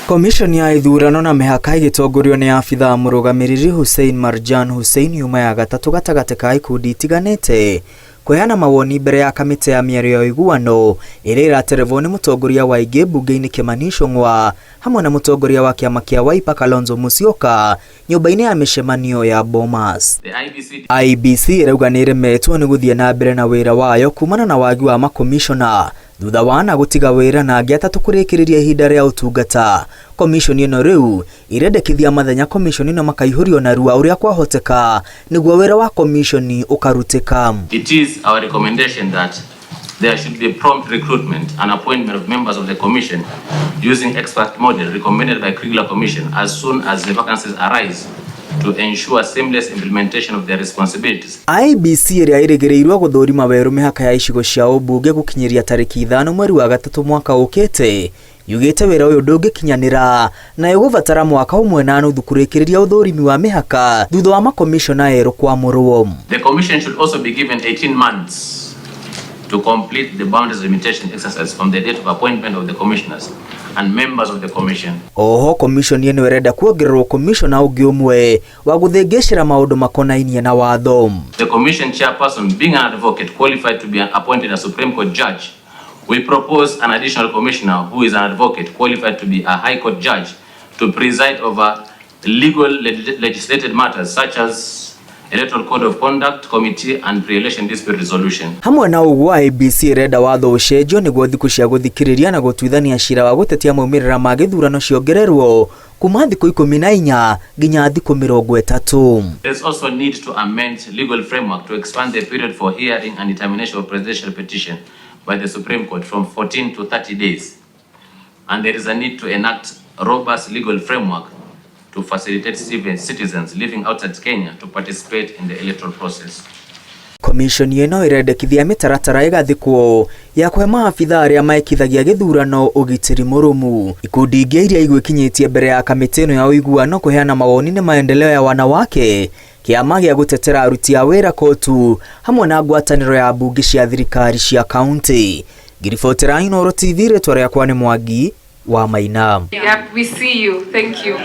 Komishoni ya ithurano na mĩhaka ĩgĩtongorio nĩ abithaa mũrũgamĩrĩri Hussein Marjan Hussein yuma ya gatatũ gatagatĩ ka ikundi itiganĩte kũheana mawoni mbere ya kamĩtĩ ya mĩario ya ũiguano ĩrĩa ĩraterevwo nĩ mũtongoria wa aingĩ mbunge-inĩ Kimani Ichung'wa hamwe na mũtongoria wa kĩama kĩa Wiper Kalonzo Musyoka nyũmba-inĩ ya mĩcemanio ya Bomas. The IEBC IEBC ĩrauga nĩ ĩremetwo nĩ gũthiĩ na mbere na wĩra wayo kumana na wagi wa makomishona thutha wa ana gũtiga wĩra na angĩ atatũ kũrĩkĩrĩria ihinda rĩa ũtungata. Komishoni ĩno rĩu ĩrendekithia mathenya komishoni ĩno makaihũrio narua ũrĩa kwahoteka nĩguo wĩra wa komishoni ũkarutĩka. It is our recommendation that there should be prompt recruitment and appointment of members of the Commission using expert model recommended by Kriegler Commission as soon as the vacancies arise to ensure seamless implementation of their responsibilities. IEBC ĩrĩa ĩrĩgĩrĩirwo gũthũrima werũ mĩhaka ya icigo cia ũmbunge gũkinyĩria tarĩki 5 mweri wa gatatũ mwaka ũkĩte yugĩte wĩra ũyũ ndũngĩkinyanĩra na ĩgũbatara mwaka ũmwe na nuthu kũrĩkĩrĩria ũthũrimi wa mĩhaka thutha wa makomishona erũ kwamũrwo. The Commission should also be given 18 months to complete the boundaries limitation exercise from the date of appointment of the commissioners and members of the Commission. Oho komishoni ĩno ĩrenda kuongererwo komishona ũngĩ ũmwe wa gũthĩngĩcĩra maũndũ makonainie na watho. The Commission chairperson, being an advocate qualified to be appointed a Supreme Court judge, we propose an additional commissioner who is an advocate qualified to be a High Court judge to preside over legal legislated matters such as Electoral Code of Conduct Committee and Pre-election Dispute Resolution. Hamwe na ũguo IEBC ĩrenda watho ũcenjio nĩguo thikũ cia gũthikĩrĩria na gũtuithania cira wa gũtetia maumĩrĩra ma gĩthurano ciongererwo kuma thikũ 14 nginya thikũ 30. There is also need to amend legal framework to expand the period for hearing and determination of presidential petition by the Supreme Court from 14 to 30 days. And there is a need to enact a robust legal framework to facilitate citizens living outside Kenya to participate in the electoral process. Komishoni ĩno ĩrendekithia mĩtaratara ĩgathĩkwo ya kũhe maabitha arĩa maekithagia gĩthurano ũgitĩri mũrũmu. Ikundi ingĩ iria igwĩkinyĩtie mbere ya kamĩtĩ ĩno ya ũiguano kũheana mawoni nĩ maendeleo ya wanawake, kĩama gĩa gũtetera aruti a wĩra KOTU hamwe na ngwatanĩro ya mbunge cia thirikari cia kaunti. Ngiribotera Inooro TV, rĩtwa rĩakwa nĩ Mwangi wa Maina. Yep, we see you. Thank you.